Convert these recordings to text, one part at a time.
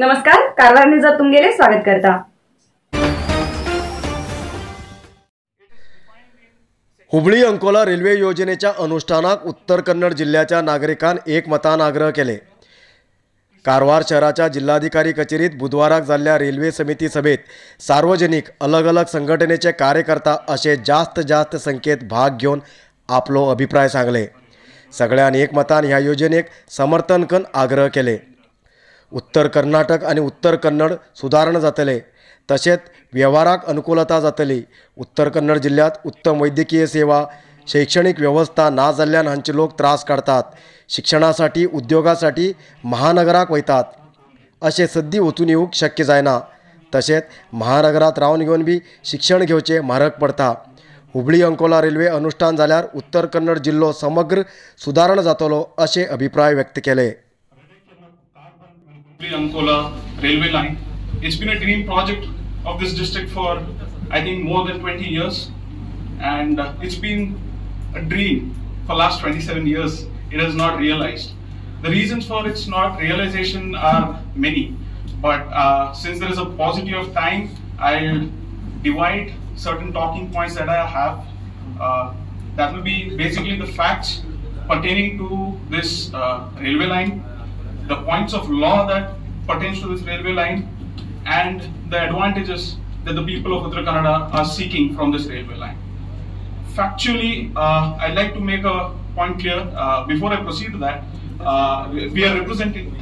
नमस्कार, कारवार न्यूजात तुमगेले स्वागत करता। हुबळी अंकोला रेल्वे योजनेच्या अनुष्ठानाक उत्तर कन्नड जिल्ह्याच्या नागरिकांन एकमतान आग्रह केले। कारवार शहराच्या जिल्हाधिकारी कचेरीत बुधवाराक जाल्ल्या रेल्वे समिती सभेत सार्वजनिक अलग अलग संघटनेचे कार्यकर्ता असे जास्त जास्त संख्येत भाग घेवन आपलो अभिप्राय सांगले। सगळ्यान एकमतान ह्या योजनेक समर्थन करून आग्रह केले। उत्तर कर्नाटक आणि उत्तर कन्नड सुदारणा जातले, तशेंच वेव्हाराक अनुकूलता जातली। उत्तर कन्नड जिल्ह्यात उत्तम वैद्यकीय सेवा, शैक्षणिक व्यवस्था ना जाल्ल्यान हांचे लोक त्रास काडटात। शिक्षणासाठी, उद्योगासाठी महानगराक वयतात, अशें सद्दी वचून येवंक शक्य जायना। तशेंच महानगरात रावन घेवन बी शिक्षण घेवचें म्हारग पडटा। हुबळी अंकोला रेल्वे अनुष्ठान जाल्यार उत्तर कन्नड जिल्लो समग्र सुदारणा जातलो अशें अभिप्राय व्यक्त केले। Ankola railway line. It's been a dream project of this district for I think more than 20 years, and it's been a dream for last 27 years. It has not realized. The reasons for its not realization are many, but since there is a paucity of time, I'll divide certain talking points that I have. That will be basically the facts pertaining to this railway line, the points of law that pertains to this railway line, and the advantages that the people of Uttara Kannada are seeking from this railway line. Factually, I'd like to make a point clear. Before I proceed to that, we are representing.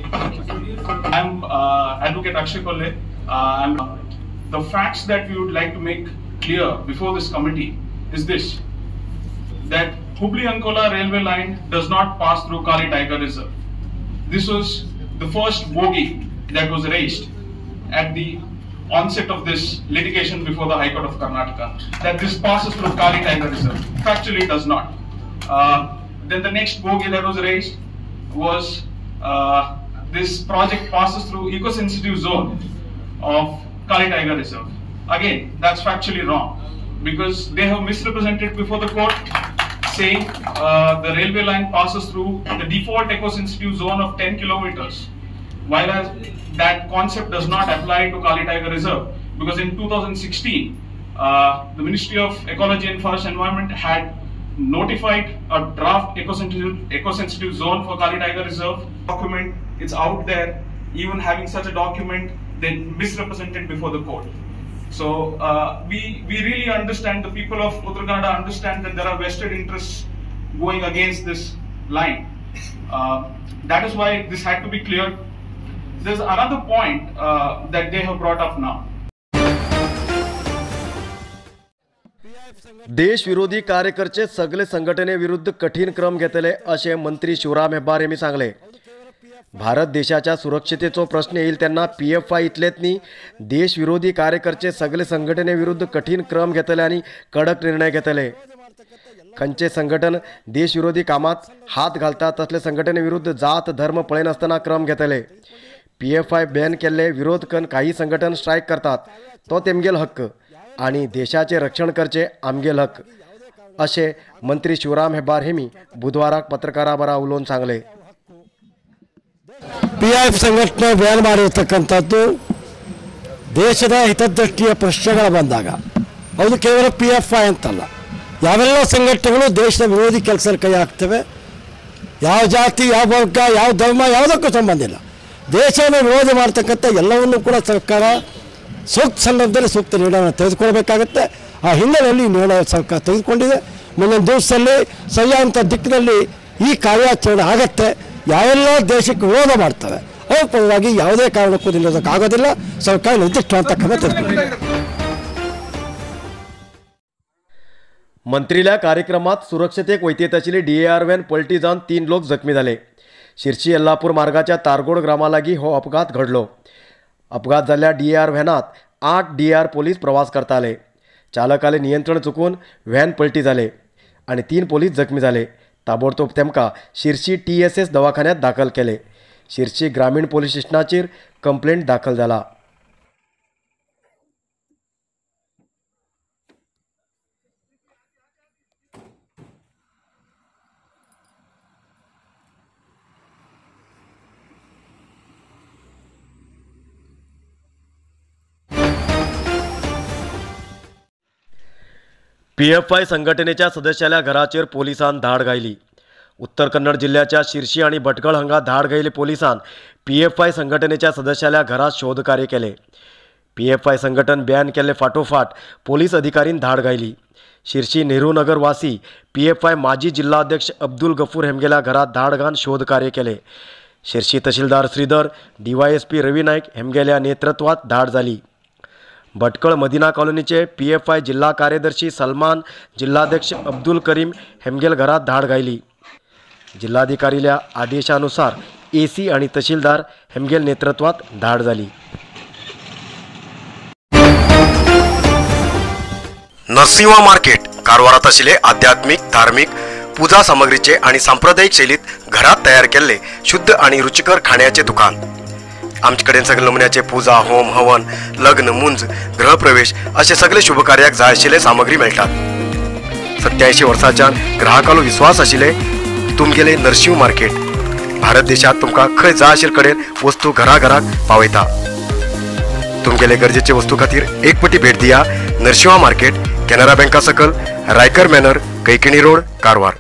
I'm Advocate Akshay Kolle. The facts that we would like to make clear before this committee is this, that Hubli Ankola railway line does not pass through Kali Tiger Reserve. This was the first bogey that was raised at the onset of this litigation before the High Court of Karnataka, that this passes through Kali Tiger Reserve. Factually, it does not. Then the next bogey that was raised was this project passes through eco-sensitive zone of Kali Tiger Reserve. Again, that's factually wrong, because they have misrepresented before the court, saying the railway line passes through the default eco-sensitive zone of 10 kilometers, whereas that concept does not apply to Kali Tiger Reserve, because in 2016, the Ministry of Ecology and Forest Environment had notified a draft eco-sensitive zone for Kali Tiger Reserve document. It's out there. Even having such a document, they misrepresented before the court. So we really understand, the people of Uttara Kannada understand that there are vested interests going against this line. That is why this had to be cleared. There's another point that they have brought up now. देश विरोधी कार्य करचे सगळे संघटने विरुद्ध कठीण क्रम घेतले असे मंत्री शिवराम हेब्बार यांनी सांगले। भारत देशाच्या सुरक्षतेचो प्रश्न येईल तेन्ना पीएफआय इतलेच न्ही, देश विरोधी कार्य करचे सगळे संघटने विरुद्ध कठीण क्रम घेतले आनी कडक निर्णय घेतले। खंयचे संघटन देश विरोधी कामात हात घालता तसले संघटने विरुद्ध जात धर्म पळयनासतना क्रम घेतले। पीएफआय बॅन केल्ले विरोध करून काही संघटन स्ट्रायक करतात, तो तेमगेल हक्क आनी देशाचे रक्षण करचे आमगेल हक्क अशें मंत्री शिवराम हेब्बार हेमी बुधवाराक पत्रकारां बरोबर उलोवन सांगले। ಪಿಎಫ್ ಸಂಘಟನೆ ಬ್ಯಾನ್ ಮಾಡಿರ್ತಕ್ಕಂಥದ್ದು ದೇಶದ ಹಿತದೃಷ್ಟಿಯ ಪ್ರಶ್ನೆಗಳು ಬಂದಾಗ, ಅದು ಕೇವಲ PFI ಅಂತಲ್ಲ, ಯಾವೆಲ್ಲ ಸಂಘಟನೆಗಳು ದೇಶದ ವಿರೋಧಿ ಕೆಲಸ ಕೈ ಹಾಕ್ತವೆ, ಯಾವ ಜಾತಿ, ಯಾವ ವರ್ಗ, ಯಾವ ಧರ್ಮ, ಯಾವುದಕ್ಕೂ ಸಂಬಂಧ ಇಲ್ಲ, ದೇಶವನ್ನು ವಿರೋಧ ಮಾಡ್ತಕ್ಕಂಥ ಎಲ್ಲವನ್ನೂ ಕೂಡ ಸರ್ಕಾರ ಸೂಕ್ತ ಸಂದರ್ಭದಲ್ಲಿ ಸೂಕ್ತ ನಿರ್ಣಯವನ್ನು ತೆಗೆದುಕೊಳ್ಬೇಕಾಗತ್ತೆ. ಆ ಹಿನ್ನೆಲೆಯಲ್ಲಿ ಈ ನಿರ್ಣಯ ಸರ್ಕಾರ ತೆಗೆದುಕೊಂಡಿದೆ. ಮುಂದಿನ ದಿವಸದಲ್ಲಿ ಸರಿಯಾದಂಥ ದಿಕ್ಕಿನಲ್ಲಿ ಈ ಕಾರ್ಯಾಚರಣೆ ಆಗತ್ತೆ. ಯಾವೆಲ್ಲ ದೇಶಕ್ಕೆ ವಿರೋಧ ಮಾಡ್ತವೆ ಅವ್ರ ಪರವಾಗಿ ಯಾವುದೇ ಕಾರಣಕ್ಕೂ ನಿಲ್ಲೋದಕ್ಕಾಗೋದಿಲ್ಲ. ಸರ್ಕಾರ ನಿರ್ದಿಷ್ಟವಾದ ಕ್ರಮ ತೆಗೆದುಕೊಂಡಿದೆ. मंत्रील्या कार्यक्रमात सुरक्षतेक वैतेत आशिल्ली डीएआर व्हॅन पलटी जावन 3 लोक जखमी जाले। शिरशी येल्लापूर मार्गाच्या तारगोड ग्रामालागी हो अपघात घडलो। अपघात जाल्ल्या डीएआर व्हॅनात 8 डीएआर पोलीस प्रवास करताले। चालकाले नियंत्रण चुकून व्हॅन पलटी जाले आनी 3 पोलीस जखमी जाले। ताबडतोब तेमकां शिरशी TSS दवाखान्यात दाखल केले। शिरशी ग्रामीण पोलीस स्टेशनाचेर कंप्लेंट दाखल जाला। पीएफआय संघटनेच्या सदस्याल्या घराचेर पोलिसान धाड घायली. उत्तर कन्नड जिल्ह्याच्या शिरशी आणि भटकळ हांगा धाड घायले पोलिसान पीएफआय संघटनेच्या सदस्याल्या घरात शोधकार्य केले. पीएफआय संघटन बॅन केल्ले फाटोफाट पोलीस अधिकारीन धाड घायली. शिरशी नेहरू नगर वासी पीएफआय माजी जिल्हाध्यक्ष अब्दुल गफूर हेमगेल्या घरात धाड घालून शोधकार्य केले. शिरशी तहसीलदार श्रीधर, डीवायएसपी रवी नाईक हेमगेल्या नेतृत्वात धाड जाली. भटकळ मदिना कॉलनीचे पीएफआय जिल्हा कार्यदर्शी सलमान, जिल्हाध्यक्ष अब्दुल करीम हेमगेल घरात धाड घायली. जिल्हाधिकारील्या आदेशानुसार एसी आणि तहसीलदार हेमगेल नेतृत्वात धाड झाली. नरसिंहा मार्केट कारवारात आशिल्ले आध्यात्मिक, धार्मिक पूजा सामग्रीचे आणि सांप्रदायिक शैलीत घरात तयार केल्ले शुद्ध आणि रुचिकर खाण्याचे दुकान. आमचे कडेन सगळे नमुन्याचे पूजा, होम, हवन, लग्न, मुंज, गृहप्रवेश असे सगळे शुभकार्याक जाय आशिल्ले सामग्री मेळटात. 87 वर्सांच्यान ग्राहकालो विश्वास आशिल्ले तुमगेले नरसिंह मार्केट भारत देशात तुमकां खंय जाय आशिल्ले कडेन वस्तू घराघराक पावयता. तुमगेले गरजेचे वस्तू खातीर एक पटी भेट दिया नरसिंहा मार्केट, केनरा बँका सकल, रायकर मॅनर, कैकिणी रोड, कारवार.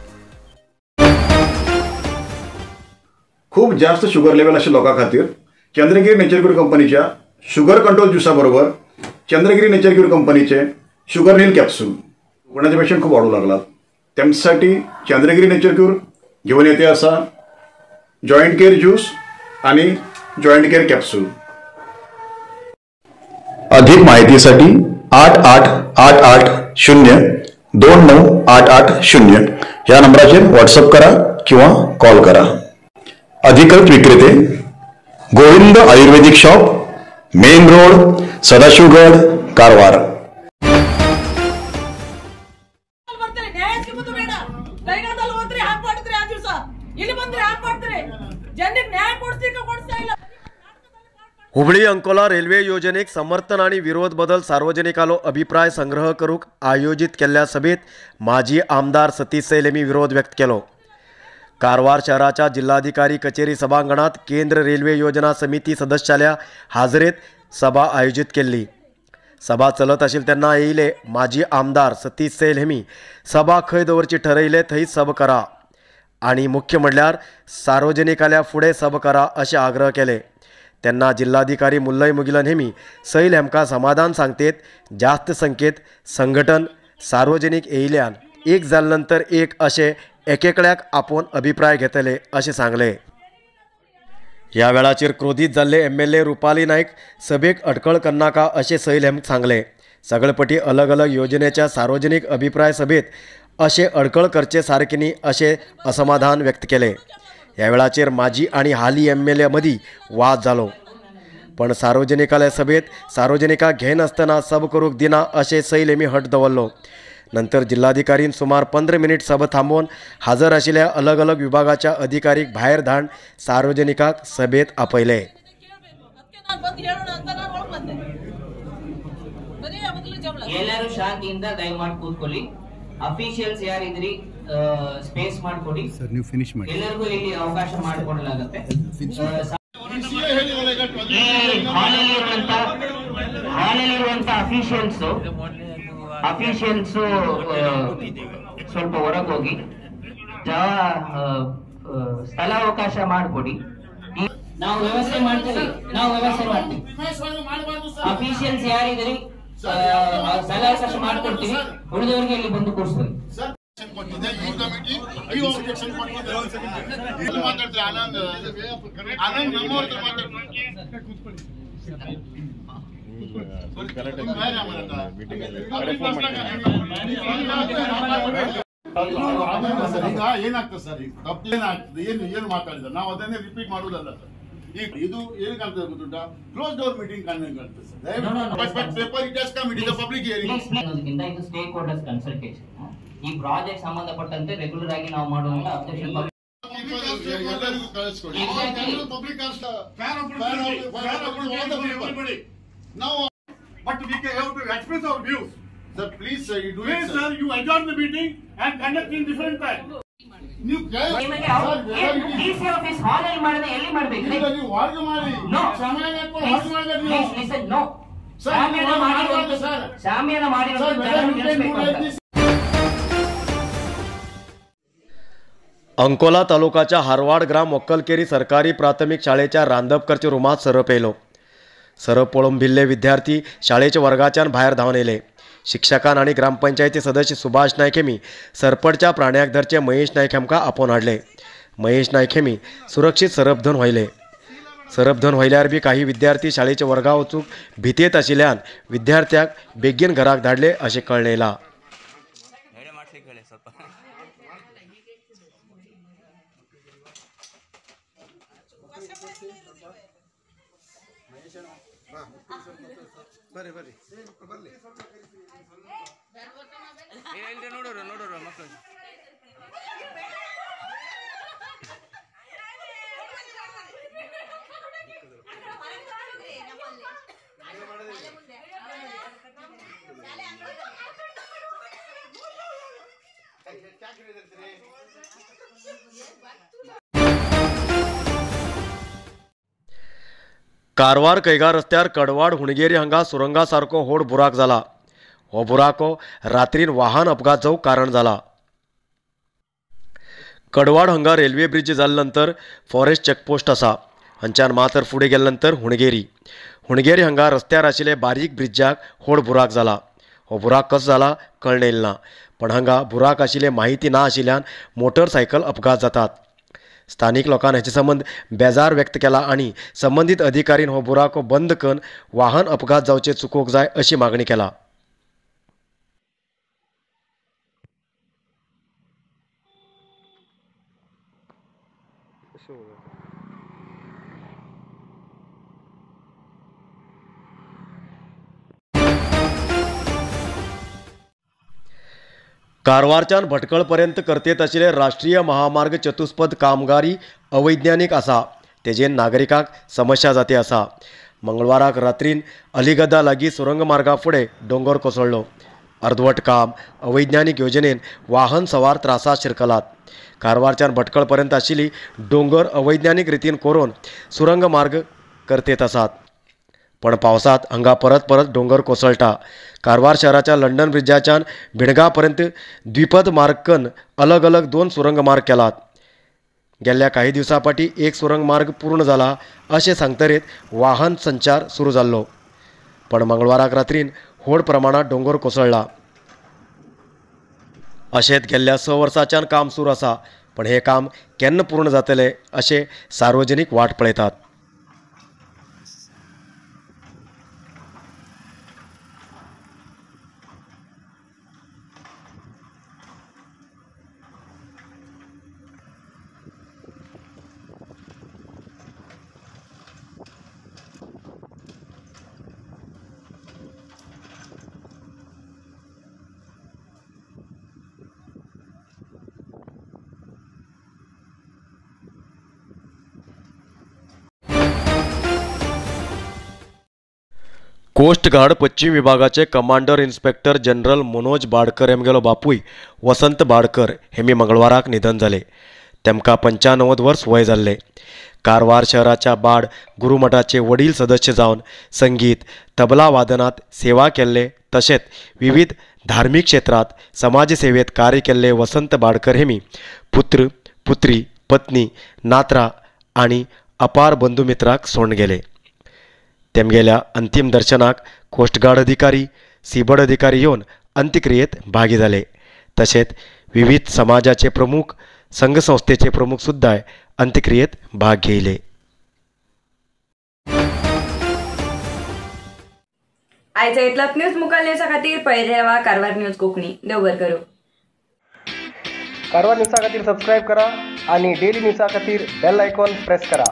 खूप जास्त शुगर लेवल अशा लोकां खातीर चंद्रगिरी नेचर क्यूर कंपनीच्या शुगर कंट्रोल ज्युसा बरोबर चंद्रगिरी नेचर क्यूर कंपनीचे शुगर नील कॅप्सूल कोणाचे पेशंट खूप वाढू लागलात त्यांच्यासाठी चंद्रगिरी नेचर क्यूर घेऊन येते असा जॉईंट केअर ज्यूस आणि जॉईंट केअर कॅप्सूल. अधिक माहितीसाठी 8888 0 29880 या नंबराचेर व्हॉट्सअप करा किंवा कॉल करा. अधिकृत विक्रेते Govind Ayurvedic shop, main road, Sadashivgad, Karwar. Hubli Ankola railway योजनेक समर्थन आणि विरोध बदल सार्वजनिकालो अभिप्राय संग्रह करूक आयोजित केल्ल्या सभेत माजी आमदार सतीश सैल यांनी विरोध व्यक्त केलो. कारवार शहराच्या जिल्हाधिकारी कचेरी सभांगणात केंद्र रेल्वे योजना समिती सदस्याल्या हाजरेत सभा आयोजित केली. सभा चलत आशिल्ली तेन्ना येयले माजी आमदार सतीश सैल हेमी सभा खंय दवरची ठरयले थंय सब करा आणि मुख्य म्हणल्यार सार्वजनिकाल्या फुडें सब करा अशें आग्रह केले. तेन्ना जिल्हाधिकारी मुल्लय मुगिलन हेमी सैल हेमकां समाधान सांगतेत जास्त संख्येत संघटन सार्वजनिक येयल्यान एक जाले नंतर एक अशें एकेकल्याक आपोवन अभिप्राय घेतले अशें सांगले. ह्या वेळाचेर क्रोधीत जाल्ले एमएलए रुपाली नाईक सभेक अडखळ करनाका अशें सैल हेमक सांगले. सगळपटी अलग अलग योजनेच्या सार्वजनिक अभिप्राय सभेत अशें अडखळ करचे सारके न्ही अशें असमाधान व्यक्त केले. ह्या वेळाचेर माजी आनी हाली एमएलए मदीं वाद जालो, पण सार्वजनिकाल्या सभेत सार्वजनिकाक घेनासतना सब करूंक दिना अशें सैल हेमी हट दवरलो. नंतर जिल्हाधिकारीन सुमार 15 मिनिट सभा थांबोवन हजर आशिल्ल्या अलग अलग विभागाच्या अधिकारीक भायर धाडून सार्वजनिकाक सभेत आपयले. ಎಲ್ಲರೂ ಶಾಂತಿಯಿಂದ ದಯಮಾಡಿ ಕೂತ್ಕೊಳ್ಳಿ. ಅಫಿಷಿಯಲ್ಸ್ ಯಾರಿದ್ರಿ ಸ್ಪೇಸ್ ಮಾಡಿಕೊಡಿ ಸರ್, ನೀವು ಫಿನಿಶ್ ಮಾಡಿ. ಎಲ್ಲರಿಗೂ ಇಲ್ಲಿ ಅವಕಾಶ ಮಾಡಿಕೊಡಲಾಗುತ್ತೆ. ಹಾಲಲ್ಲಿರುವಂತ ಅಫಿಷಿಯಲ್ಸ್ ಸ್ವಲ್ಪ ಹೊರಗೆ ಹೋಗಿ ಸ್ಥಳಾವಕಾಶ ಮಾಡಿಕೊಡಿ. ನಾವು ವ್ಯವಸ್ಥೆ ಮಾಡ್ತೀವಿ, ಅಫಿಷಿಯಲ್ಸ್ ಯಾರಿದ್ರಿ ಸ್ಥಳಾವಕಾಶ ಮಾಡಿಕೊಡ್ತೀವಿ, ಉಳಿದವರಿಗೆ ಇಲ್ಲಿ ಬಂದು ಕೂರಿಸ್ತೀವಿ. ಏನಾಗ್ತದೆ ಸರ್, ಈಗ ತಪ್ಪೇನಾಗ್ತದೆ, ಏನು ಏನು ಮಾತಾಡಿದ ನಾವು ಅದನ್ನೇ ರಿಪೀಟ್ ಮಾಡುವುದಲ್ಲ ಸರ್. ಈಗ ಇದು ಏನು ಕಾಣ್ತದೆ ಗೊತ್ತುಂಟಾ, ಕ್ಲೋಸ್ ಡೋರ್ ಮೀಟಿಂಗ್ ಕಾಣ್ತದೆ sir. But paper it has come, it is a public hearing. ಇದು ಸ್ಟೇಕ್ ಹೋಲ್ಡರ್ಸ್ ಕನ್ಸಲ್ಟೇಷನ್. ಈ ಪ್ರಾಜೆಕ್ಟ್ ಸಂಬಂಧಪಟ್ಟಂತೆ ರೆಗ್ಯುಲರ್ ಆಗಿ ನಾವು ಮಾಡುವಂತ ಅಬ್ಜೆಕ್ಷನ್ ಎಲ್ಲರಿಗೂ ಕಳಿಸ್ಕೊಡಿ. ನಾವು But we can have to express our views. Sir, please, sir, you do please, it, sir. You adjourn the meeting and conduct in different time. ನೀವು DC office ಹಾಲ್ ಅಲ್ಲಿ ಮಾಡಿದ್ರೆ ಎಲ್ಲಿ ಮಾಡಬೇಕು? ನೀವು ಹೊರಗೆ ಮಾಡಿ. ಸಮಯ ಹೊರಗೆ ಮಾಡಬೇಕು ನೀವು. Please listen, no. ಶಾಮಿಯಾನ ಮಾಡಿರೋ अंकोला तालुकाच्या हारवाड ग्राम वक्कलकेरी सरकारी प्राथमिक शाळेच्या रांदप करचे रुमात सरप येयलो. सरप पळोवन भिल्ले विद्यार्थी शाळेच्या वर्गाच्यान भायर धांवन येयले. शिक्षकान आनी ग्रामपंचायती सदस्य सुभाष नायक हेमी सरपटच्या प्राण्याक धरचे महेश नायक हांकां आपोवन हाडले. महेश नायक हेमी सुरक्षीत सरप धरून व्हयले. सरप धरून व्हयल्यार बी काही विद्यार्थी शाळेच्या वर्गा वचूंक भितेत आशिल्ल्यान विद्यार्थ्यांक बेगीन घराक धाडले अशें कळ्ळें येयलां. कारवार कैगा रस्त्यार कडवाड हुणगेरी हांगा सुरंगा सारको व्हड बुराक जाला. हो बुराको रात्रीन वाहन अपघात जावंक कारण जाला. कडवाड हांगा रेल्वे ब्रिज जाले नंतर फॉरेस्ट चेकपोस्ट आसा. हांच्यान मातर फुडें गेले नंतर हुणगेरी. हुणगेरी हांगा रस्त्यार आशिल्ले बारीक ब्रिजाक व्हड बुराक जाला. हो बुराक कसो जाला कळ्ळें येयलें ना, पण हांगा बुराक आशिल्ले माहिती ना आशिल्ल्यान मोटरसायकल अपघात जातात. स्थानिक लोकांनी हाचे संबंद बेजार व्यक्त केला आनी संबंदीत अधिकारीन हो बुराको बंद करून वाहन अपघात जावचे चुकोवंक जाय अशी मागणी केला. कारवारच्यान भटकळपर्यंत करतेत आशिल्ले राष्ट्रीय महामार्ग चतुष्पद कामगारी अवैज्ञानिक आसा. तेजेन नागरिकांक समस्या जाती आसा. मंगळवाराक रात्रीन अलिगदा लागीं सुरंग मार्गा फुडें दोंगर कोसळ्ळो. अर्दवट काम अवैज्ञानिक योजनेन वाहन सवार त्रासात शिरकलात. कारवारच्यान भटकळपर्यंत आशिल्ली दोंगर अवैज्ञानिक रितीन करून सुरंग मार्ग करतेत आसात, पण पावसात हांगा परत परत दोंगर कोसळटा. कारवार शहराच्या लंडन ब्रिजाच्यान भिणगापर्यंत द्विपद मार्ग अलग अलग 2 सुरंग मार्ग केलात. गेल्ल्या काही दिवसां फाटीं एक सुरंग मार्ग पूर्ण जाला अशें सांगतरेत वाहन संचार सुरू जाल्लो, पण मंगळवाराक रात्रीन व्हड प्रमाणात दोंगर कोसळ्ळा. अशेंच गेल्ल्या 6 वर्सांच्यान काम सुरू आसा, पण हें काम केन्ना पूर्ण जातलें अशें सार्वजनीक वाट पळयतात. कोस्ट गार्ड पश्चिम विभागाचे commander inspector general Manoj Badkar हेमगेलो बापूय वसंत बाडकर हेमी मंगळवाराक निधन जाले. तेमकां 95 वर्स वय जाल्ले. कारवार शहराच्या बाड गुरुमठाचे वडील सदस्य जावन संगीत तबला वादनात सेवा केल्ले तशेंच विविध धार्मिक क्षेत्रात समाजसेवेत कार्य केल्ले वसंत बाडकर हेमी पुत्र पुत्री पत्नी नात्रा आनी अपार बंधुमित्राक सोडून गेले. तेमगेल्या अंतिम दर्शनाक कोस्टगार्ड अधिकारी सीबर्ड अधिकारी येवन अंत्यक्रियेत भागी जाले. तशेंच विविध समाजाचे प्रमुख संघसंस्थेचे प्रमुख सुद्दां अंत्यक्रियेत भाग घेयले. आयच्या इतलोच न्यूज मुखार न्यूजा खातीर पळयत रावा कारवार न्यूज कोंकणी. देव बरें करूं. कारवार न्यूजा खातीर सबस्क्रायब करा आणि डेली न्यूजा खातीर बेल आयकॉन प्रेस करा.